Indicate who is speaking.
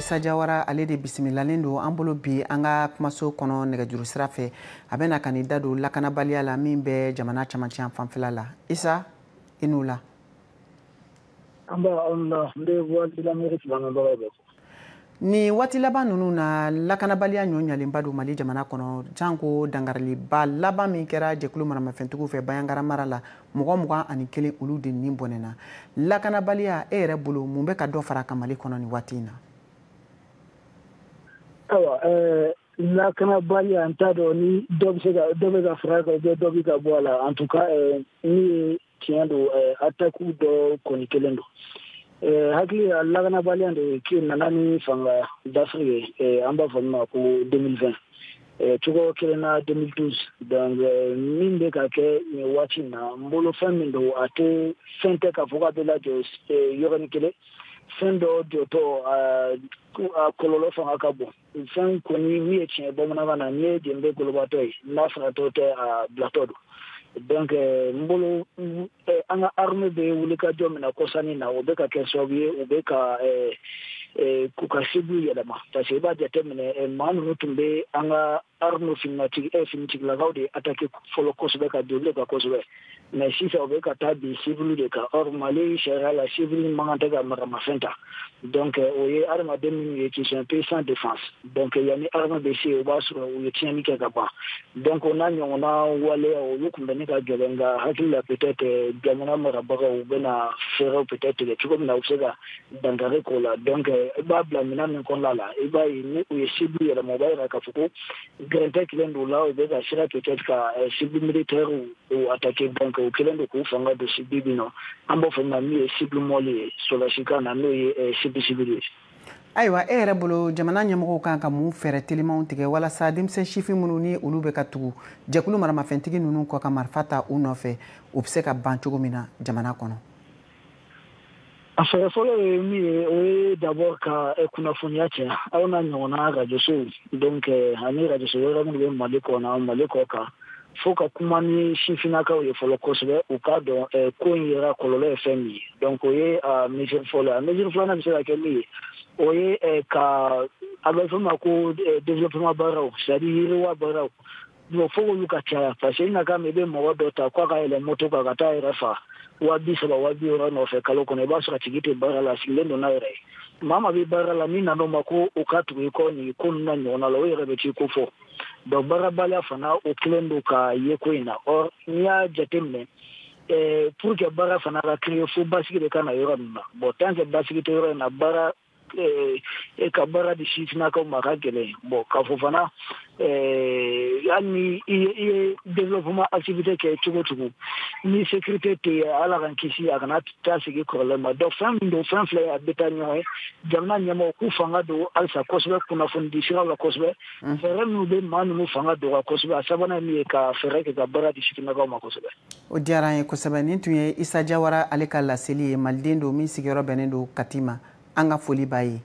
Speaker 1: Isa Jawara, ale de bisimilalen don an bolo bi an ka kumaso kɔnɔ nɛgɛjuru sira fɛ. A bɛna ka n'i da don lakanabaliya la min bɛ jamana camancɛ fanfɛla la. Isa, i n'u la.
Speaker 2: An b'a aw la, n bɛ Voix de l'Amérique lamɛnbagaw bɛɛ fo.
Speaker 1: Nin waati laban ninnu na, lakanabaliya ɲɔ ɲalenba don Mali jamana kɔnɔ, janko dangariliba laban min kɛra jɛkulu maramafɛntigiw fɛ Bandiagara mara la, mɔgɔ 21, olu de nin bɔnɛna. Lakanabaliya, e yɛrɛ bolo, mun bɛ ka dɔ fara a kan Mali kɔnɔ nin waati in na?
Speaker 2: Ayiwa, lakanabaliya, n t'a dɔn ni dɔ bɛ se ka dɔ bɛ ka fara a kan ou bien dɔ bɛ ka bɔ a la. En tout cas, min ye tiɲɛ don, attaque dɔ kɔni kelen don. Hakili la, lakanabaliya de ki nana ni fanga dafiri ye, an b'a fɔ min ma ko 2020, cogo kelen na 2012. Donc min bɛ ka kɛ nin waati in na, n bolo fɛn min don, a tɛ fɛn tɛ k'a fɔ k'a bɛ lajɔ yɔrɔnin kelen. Fɛn dɔ jɔtɔ, a kɔlɔlɔ fanga ka bon. Fɛn kɔni min ye tiɲɛ bamanankan na, n'i ye jenbe golobatɔ ye, n'a fagatɔ tɛ, a bilatɔ don. Donc n bolo, an ka armée bɛ wulikajɔ min na kɔsannin na, o bɛ ka kɛ sababu ye u bɛ ka k'u ka cible yɛlɛma, parce que i b'a jateminɛ, maa ninnu tun bɛ an ka arme finitigilakaw de attaquer fɔlɔ kosɛbɛ, ka don olu kan kosɛbɛ, mais sisan u bɛ ka taa bin civil de kan. Or Mali sariya la, civil man kan tɛ ka maramafɛn ta. Donc o ye adamaden minnu ye qui sont un peu sans défense. Donc yanni armée bɛ se, o b'a sɔrɔ u ye tiɲɛni kɛ ka ban. Donc o n'a ɲɔgɔnna waleya, olu tun bɛ ne ka gɛlɛn, nka hakili la, peut-être jamana marabagaw bɛna fɛɛrɛw peut-être tigɛ cogo min na u bɛ se ka dankari k'o la. Donc i b'a bila minɛn min kɔnɔna la, i b'a ye ni u ye cible yɛlɛma, o b'a yira k'a fɔ ko gɛrɛntɛ kelen don la, u bɛ ka sira peut-être ka cible militaire u attaquer. Donc o kɛlen don k'u fanga don bi bi nɔ, an b'a fɔ min ma min ye cible molle ye sɔrɔdasikan na, n'o ye cible civile ye.
Speaker 1: Ayiwa, e yɛrɛ bolo, jamana ɲɛmɔgɔw kan ka mun fɛɛrɛ telimanw tigɛ walasa denmisɛn sifin minnu ni olu bɛ ka tugu jɛkulu maramafɛntigi ninnu kɔ ka marifa ta u nɔfɛ, o bɛ se ka ban cogo min na jamana kɔnɔ?
Speaker 2: A fɛɛrɛ fɔlɔ ye min ye, o ye d'abord ka kunnafoniya caya, aw n'a ɲɔgɔnna rajosow, donc ani rajoso wɛrɛ minnu bɛ Mali kɔnɔ, Mali kɔ kan, fo ka kuma ni sifinnakaw ye fɔlɔ kosɛbɛ, u k'a dɔn ko in yɛrɛ kɔlɔlɔ ye fɛn min ye. Donc o ye a mesure fɔlɔ ye. A mesure filanan bɛ se ka kɛ min ye, o ye ka a bɛ fɔ ma ko développement baaraw, c'est à dire yiriwa baaraw. Bon, fo k'olu ka caya, parce que i na kan i bɛ mɔgɔ dɔ ta k'a ka yɛlɛ moto kan ka taa yɛrɛ fa 30 000, 60 000 nɔfɛ kalo kɔnɔ, i b'a sɔrɔ a tigi tɛ baara la, a sigilen don n'a yɛrɛ ye. Maa maa bɛ baara la, n'i nan'o ma ko o ka tugu i kɔ nin ko ninnu na ɲɔgɔnna la, o yɛrɛ bɛ t'i ko fɔ. Donc baarabaliya fana, o kelen don ka ye ko in na. Or n'i y'a jateminɛ, pour que baara fana ka créer, fo basigi de ka na yɔrɔ ninnu na. Bon, tant que basigi tɛ yɔrɔ in na, baara ka baara di sifinnakaw ma, a ka gɛlɛn. Bon, k'a fɔ fana, hali ni i ye développement activité kɛ cogo cogo, ni sécurité tɛ yen, Ala k'an kisi, a kana taa sigi kɔrɔlen ma. Donc fɛn min don, fɛn filɛ, a bɛ taa ɲɔgɔn ye. Jamana ɲɛmɔgɔw k'u fanga don halisa kosɛbɛ kunnafoni di siraw la kosɛbɛ, fɛɛrɛ minnu bɛ maa ninnu fanga dɔgɔya kosɛbɛ. A sabanan ye min ye, ka fɛɛrɛ kɛ ka baara di sifinnakaw ma kosɛbɛ.
Speaker 1: O diyara an ye kosɛbɛ. Nin tun ye Isa Jawara, ale ka laseli ye. Maliden don min sigiyɔrɔ bɛnnen don Kati ma. An ka foli b'a ye.